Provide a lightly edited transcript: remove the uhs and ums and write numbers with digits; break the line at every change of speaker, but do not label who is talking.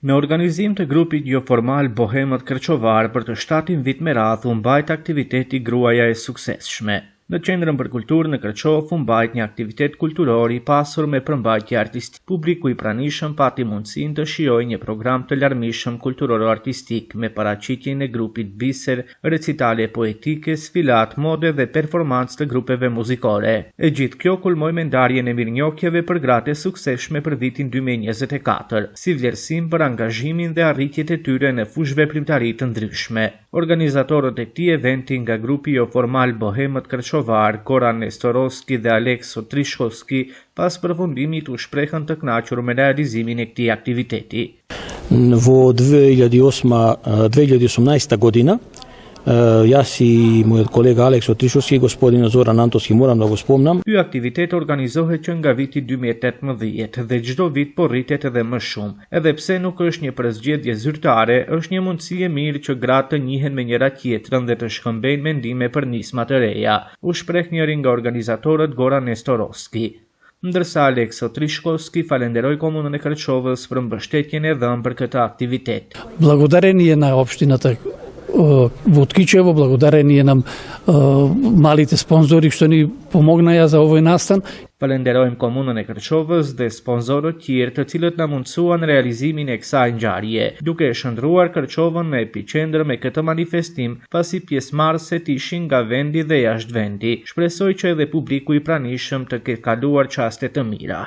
Me organizim të grupit joformal Bohemët Kërçovarë për të shtatin vit me radhë u mbajt aktiviteti Gruaja e suksesshme. Në Qendrën për Kulturë në Kërçovë u mbajt një aktivitet kulturor i pasur me përmbajtje artistike. Publiku i pranishëm pati mundësinë të shijojë një program të larmishëm kulturoro-artistik me paraqitjen e grupit Biser, recitale poetike, sfilatë mode dhe performancë të grupeve muzikore. E gjithë kjo kulmoi me ndarjen e mirënjohjeve për gratë e suksesshme për vitin 2024, si vlerësim për angazhimin dhe arritjet e tyre në fushëveprimtari të ndryshme. Organizatorët e këtij eventi nga grupi joformal Bohemët Kërçovarë, Goran Nestoroski dhe Alekso Trishkoski, pas përfundimit u shprehën të kënaqur me realizimin e këtij aktiviteti.
Во 2008, 2018 година Јас и мојот колега Алексо Тришовски и господинот Зоран Антовски морам да го спомнам.
Ky aktivitet organizohet që nga viti 2018 dhe çdo vit po rritet edhe më shumë. Edhe pse nuk është një përzgjedhje zyrtare, është një mundësi e mirë që gratë të njihen me njëra tjetrën dhe të shkëmbejnë mendime për nisma të reja, u shpreh njëri nga organizatorët Goran Nestoroski. Ndërsa Alekso Trishkoski falenderoi Komunën e Kërçovës për mbështetjen e dhënë për këtë aktivitet.
Благодарение на општината во Кичево, благодарение на малите спонзори што ни помогнаја за овој настан.
Falenderojmë Komunën e Kërçovës dhe sponsorët tjerë të cilët na mundësuan realizimin e kësaj ngjarje, duke e shndërruar Kërçovën në epiqendër me këtë manifestim, pasi pjesëmarrëset ishin nga vendi dhe jashtë vendi. Shpresoj që edhe publiku i pranishëm të ketë kaluar çaste të mira.